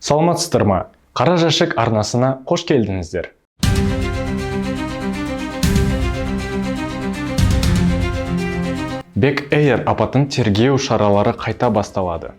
Саламатсыздар ма? Қара жәшік арнасына қош келдіңіздер. Бек Эйр апатын тергеу шаралары қайта басталады.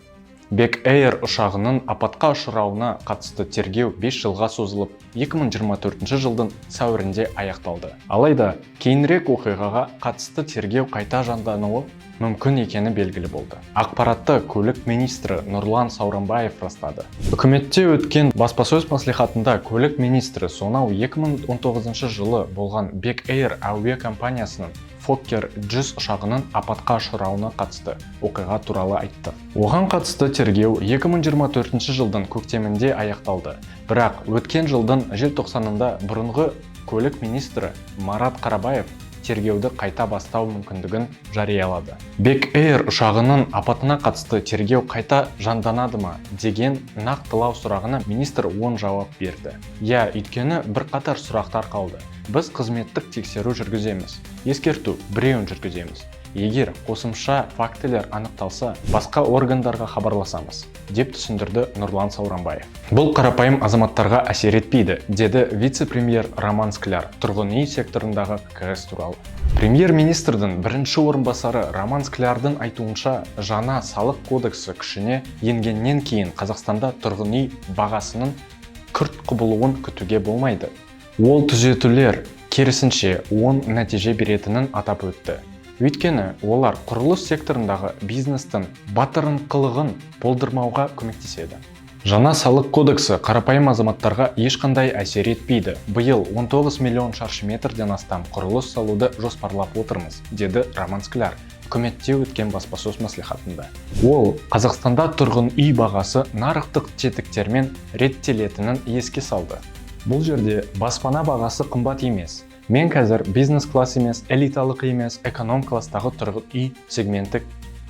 Бек Эйр ұшағының апатқа ұшырауына қатысты тергеу 5 жылға созылып, 2024 жылдың сәуірінде аяқталды. Алайда кейінірек оқиғаға қатысты тергеу қайта жандануы мүмкін екені белгілі болды. Ақпаратты көлік министрі Нұрлан Сауранбаев растады. Үкіметте өткен баспасөз мәслихатында көлік министрі сонау 2019 жылы болған Бек Эйр әуе компаниясының Фоккер 100 ұшағының апатқа ұшырауына қатысты оқиға туралы айтты. Оған қатысты тергеу 2024 жылдың көктемінде аяқталды. Бірақ өткен жылдың желтоқсанында бұрынғы көлік министрі Марат Қарабаев тергеуді қайта бастау мүмкіндігін жариялады. Бек Эйр ұшағының апатына қатысты тергеу қайта жанданады ма деген нақтылау сұрағына министр оң жауап берді. Иә, өйткені бірқатар сұрақтар қалды. Біз қызметтік тексеру жүргіземіз. Ескерту біреуін жүргіземіз. Егер қосымша фактілер анықталса, басқа органдарға хабарласамыз, деп түсіндірді Нұрлан Сауранбаев. Бұл қарапайым азаматтарға әсер етпейді, деді вице-премьер Роман Скляр тұрғын үй секторындағы ККС туралы. Премьер-министрдің бірінші орынбасары Роман Склярдың айтуынша, жаңа салық кодексі күшіне енгеннен кейін Қазақстанда тұрғын үй бағасының күрт құбылуын күтуге болмайды. Ол түзетулер керісінше оң нәтиже беретінін атап өтті. Өйткені олар құрылыс секторындағы бизнестің батырынқылығын болдырмауға көмектеседі. Жаңа салық кодексі қарапайым азаматтарға ешқандай әсер етпейді. Биыл 19 миллион шаршы метрден астам құрылыс салуды жоспарлап отырмыз, деді Роман Скляр үкіметте өткен баспасөз мәслихатында. Ол Қазақстанда тұрғын үй бағасы нарықтық тетіктермен реттелетінін еске салды. Бұл жерде баспана бағасы қымбат емес. Мен қазір бизнес класс емес, элиталық емес, эконом класстағы тұрғын үй сегменті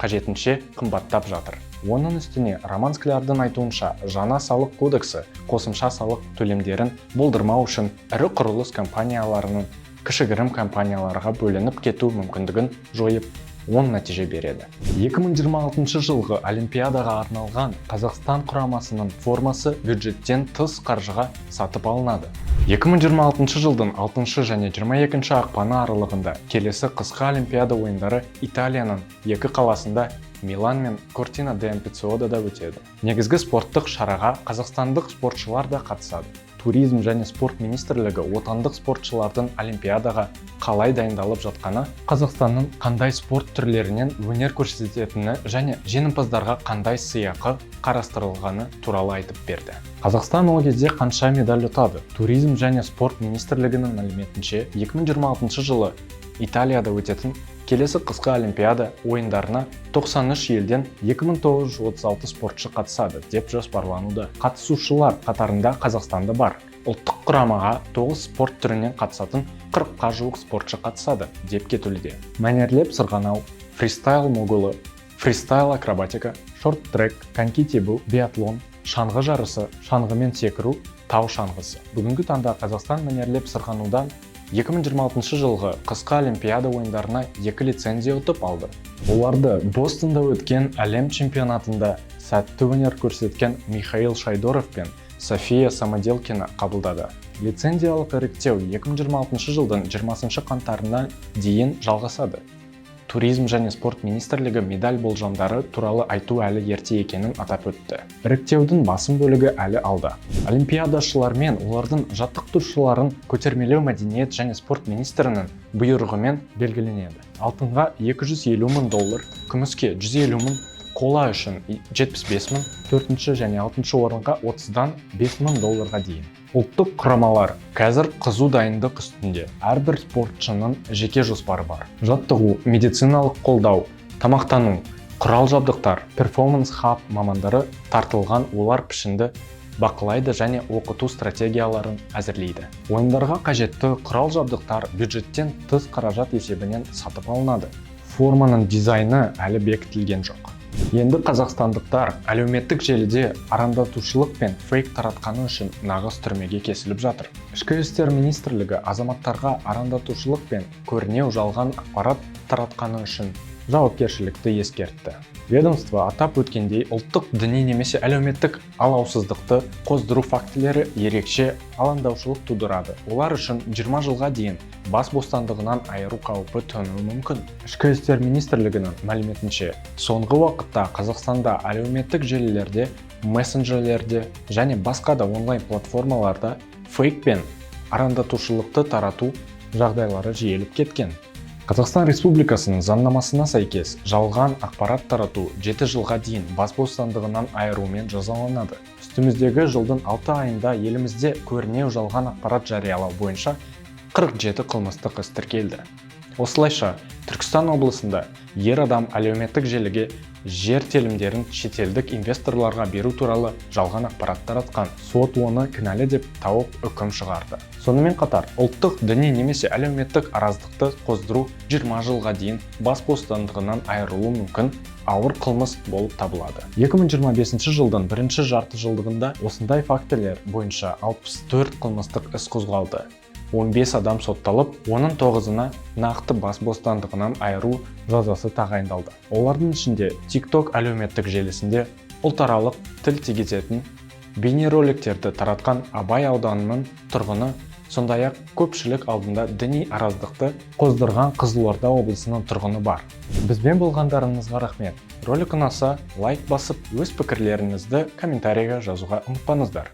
қажетінше қымбаттап жатыр. Оның үстіне Роман Склярдың айтуынша, жаңа салық кодексі қосымша салық төлемдерін болдырмау үшін ірі құрылыс компанияларының кішігірім компанияларға бөлініп кету мүмкіндігін жойып, оң нәтиже береді. 2026 жылғы Олимпиадаға арналған Қазақстан құрамасының формасы бюджеттен тыс қаржыға сатып алынады. 2026 жылдың 6 және 22 ақпаны аралығында келесі қысқы Олимпиада ойындары Италияның екі қаласында, Милан мен Кортина де Ампеццода өтеді. Негізгі спорттық шараға қазақстандық спортшылар да қатысады. Туризм және спорт министрлігі отандық спортшылардың Олимпиадаға қалай дайындалып жатқаны, Қазақстанның қандай спорт түрлерінен өнер көрсететіні және жеңімпаздарға қандай сыйақы қарастырылғаны туралы айтып берді. Қазақстан ол кезде қанша медаль ұтады? Туризм және спорт министрлігінің мәліметінше, 2026 жылы Италияда өтетін келесі қысқы Олимпиада ойындарына 93 елден 2936 спортшы қатысады деп жоспарлануда. Қатысушылар қатарында Қазақстан да бар. Ұлттық құрамаға 9 спорт түрінен қатысатын 40-қа жуық спортшы қатысады деп күтілуде. Мәнерлеп сырғанау, фристайл могулы, фристайл акробатика, шорт-трек, коньки тебу, биатлон, шаңғы жарысы, шаңғымен секіру, тау шаңғысы. Бүгінгі таңда Қазақстан мәнерлеп сырғанаудан 2026 жылғы қысқы Олимпиада ойындарына екі лицензия ұтып алды. Оларды Бостонда өткен әлем чемпионатында сәтті өнер көрсеткен Михаил Шайдоров пен София Самоделкина қабылдады. Лицензиялық іріктеу 2026 жылдың 20 қаңтарына дейін жалғасады. Туризм және спорт министрлігі медаль болжамдары туралы айту әлі ерте екенін атап өтті. Іріктеудің басым бөлігі әлі алда. Олимпиадашылар мен олардың жаттықтырушыларын көтермелеу мәдениет және спорт министрінің бұйрығымен белгіленеді. Алтынға 250 мың доллар, күміске 150 мың, қола үшін 75 мың, төртінші және алтыншы орынға 30-дан 5 мың долларға дейін. Ұлттық құрамалар қазір қызу дайындық үстінде. Әрбір спортшының жеке жоспары бар. Жаттығу, медициналық қолдау, тамақтану, құрал жабдықтар, перформанс хаб мамандары тартылған, олар пішінді бақылайды және оқыту стратегияларын әзірлейді. Ойындарға қажетті құрал жабдықтар бюджеттен тыс қаражат есебінен сатып алынады. Форманың дизайны әлі бекітілген жоқ. Енді қазақстандықтар әлеуметтік желіде арандатушылық пен фейк таратқаны үшін нағыз түрмеге кесіліп жатыр. Ішкі істер министрлігі азаматтарға арандатушылық пен көрнеу жалған ақпарат таратқаны үшін жауапкершілікті ескертті. Ведомство атап өткендей, ұлттық, діни немесе әлеуметтік алауыздықты қоздыру фактілері ерекше алаңдаушылық тудырады. Олар үшін 20 жылға дейін бас бостандығынан айыру қаупі төнуі мүмкін. Ішкі істер министрлігінің мәліметінше, соңғы уақытта Қазақстанда әлеуметтік желілерде, мессенджерлерде және басқа да онлайн платформаларда фейк пен арандатушылықты тарату жағдайлары жиілеп кеткен. Қазақстан Республикасының заңнамасына сәйкес, жалған ақпарат тарату 7 жылға дейін бас бостандығынан айырумен жазаланады. Үстіміздегі жылдың 6 айында елімізде көрінеу жалған ақпарат жариялау бойынша 47 қылмыстық іс тіркелді. Осылайша, Түркістан облысында ер адам әлеуметтік желіге жер телімдерін шетелдік инвесторларға беру туралы жалған ақпарат таратқан. Сот оны кінәлі деп тауып, үкім шығарды. Сонымен қатар, ұлттық, діни немесе әлеуметтік араздықты қоздыру 20 жылға дейін бас бостандығынан айырылуы мүмкін ауыр қылмыс болып табылады. 2025 жылдың бірінші жарты жылдығында осындай фактілер бойынша 64 қылмыстық іс қозғалды. 15 адам сотталып, оның тоғызына нақты бас бостандығынан айыру жазасы тағайындалды. Олардың ішінде TikTok әлеуметтік желісінде ұлтаралық тіл тигізетін бейнероликтерді таратқан Абай ауданының тұрғыны, сондай-ақ көпшілік алдында діни араздықты қоздырған Қызылорда облысының тұрғыны бар. Бізбен болғандарыңызға рахмет. Ролик ұнаса, лайк басып, өз пікірлеріңізді комментарийге жазуға ұмытпаңыздар.